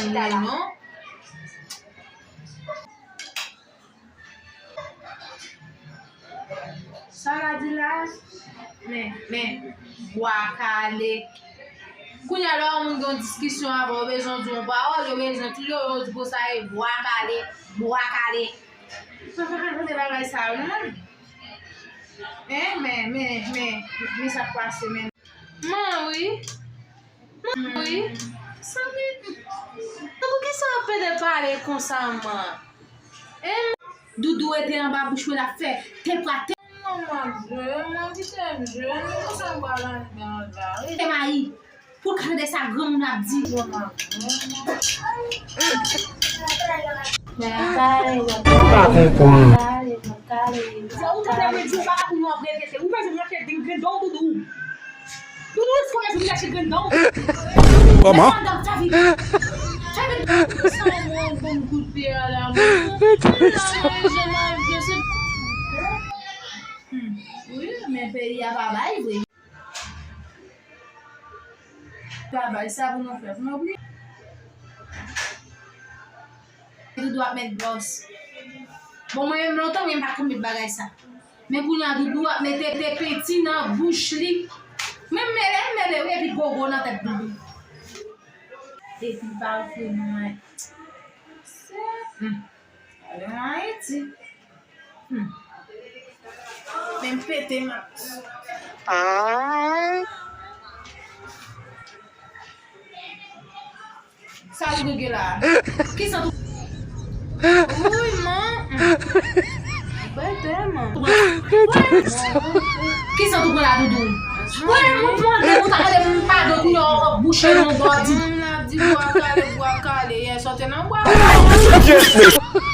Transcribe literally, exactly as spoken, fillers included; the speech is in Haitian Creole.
Chita la. Non. Sa la di la, men, men, bwa kale. Kounye a, lè yon moun gen yon diskisyon avè w, yo bezwen di yon pawòl, yo bezwen touye w, yo di konsa, e bwa kale, bwa kale. Mwen pa ka tande bagay sa yo, non. Hein, men, men, men, men sa k pase, men. Man, wi. Man, wi. Sanble. Poukisa w ap pede pale konsa, man? Hein? Doudou rete anba bouch mwen, l ap fè te pa te. Non, man, jwe, man, kite m jwe, non, konsa m pral anndan la, wi. Te mayi. Pou l ka tande sa granmoun ap di. Mwen pa konprann. Ou tande mwen di w bagay pou nou ap repete. Ou bezwen mache di grenn dan w, Doudou. Doudou, ou bezwen mache grenn dan w. Kòman? Desann dan, fè vit. Fè vit. Sa mwen ban m kout pye a la, mwen. Wi, men peyi a pa bay vre. Travay sa pou nou fè, pou nou bliye. Doudou ap met bòs. Bon, mwen menm lontan, mwen pa konn met bagay sa. Men kounye a, Doudou ap mete te penti nan bouch li. Men m mele, m mele, wi, epi gogo nan tèt Doudou. Epi pa fè mwen. Se. Hmm. Ale an Ayiti. Hmm. Men m pete, Max. Sa Doudou gen la? Kisa tou? Wi, man. Pete, man. Kisa tou pran la, Doudou? Wi, mwen mande ou ta mande m padon, kounye a w bouche yon bò di. Di bwa kale, bwa kale. Yè, sote nan bwa kale.